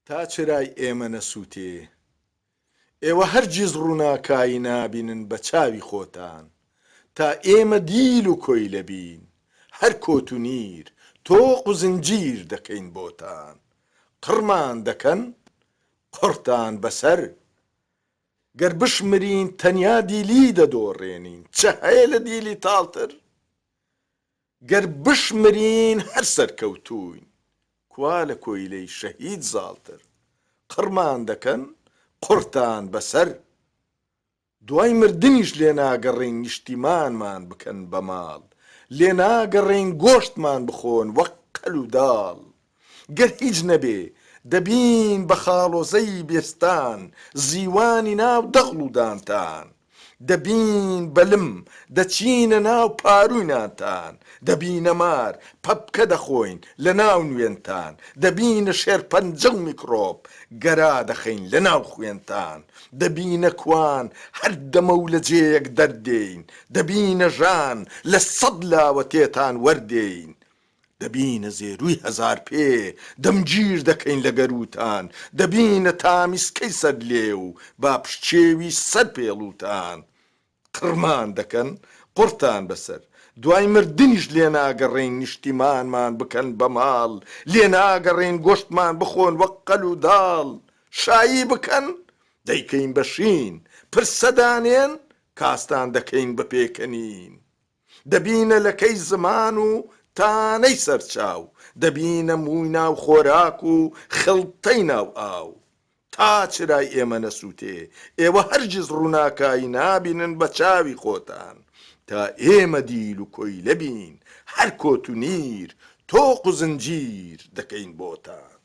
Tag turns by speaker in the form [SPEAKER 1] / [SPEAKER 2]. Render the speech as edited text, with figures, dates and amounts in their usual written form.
[SPEAKER 1] تا چرای ئێمە نەسووتێ، ئێوە هەرگیز ڕووناکایی نابینن بە چاوی خۆتان. تا ئێمە دیل و کۆیلە بین، هەر کۆت و نیر، تۆق و زنجیر دەکەین بۆتان. قڕمان دەکەن، قوڕتان بەسەر. گەر بشمرین تەنیا دیلی دەدۆڕێنین، چ هەیە لە دیلی تاڵتر؟ گەر بشمرین هەر سەرکەوتووین، کوا لە کۆیلەی شەهید زاڵتر؟ قڕمان دەکەن، قوڕتان بەسەر. دوای مردنیش لێناگەڕێین نیشتیمانمان بکەن بە ماڵ، لێناگەڕێین گۆشتمان بخۆن وەک قەل و داڵ. گەر هیچ نەبێ دەبین بە خاڵۆزەی بێستان، زیوانی ناو دەغڵ و دانتان. دەبین بە لم، دەچینە ناو پارووی نانتان. دەبینە مار، پەپکە دەخۆین لە ناو نوێنتان. دەبینە شێرپەنجە و میکرۆب، گەرا دەخەین لە ناو خوێنتان. دەبینە کوان، هەر دەمە و لە جێیەک دەردێین. دەبینە ژان، لە سەد لاوە تێتان وەردێین. دەبینە زێرووی هەزارپێ، دەمگیر دەکەین لە گەرووتان، دەبینە تامیسکەی سەر لێو، با پشکێوی سەر پێڵووتان. قڕمان دەکەن، قوڕتان بەسەر. دوای مردنیش لێناگەڕێین نیشتیمانمان بکەن بە ماڵ، لێناگەڕێین گۆشتمان بخۆن وەک قەل و داڵ. شایی بکەن، دەیکەین بە شین، پرسە دانێن، کاستان دەکەین بە پێکەنین. دەبینە لەکەی زمان و تانەی سەر چاو، دەبینە مووی ناو خۆراک و خڵتەی ناو ئاو. تا چرای ئێمە نەسووتێ، ئێوە هەرگیز ڕووناکایی نابینن بە چاوی خۆتان. تا ئێمە دیل و کۆیلە بین، هەر کۆت و نیر، تۆق و زنجیر دەکەین بۆتان.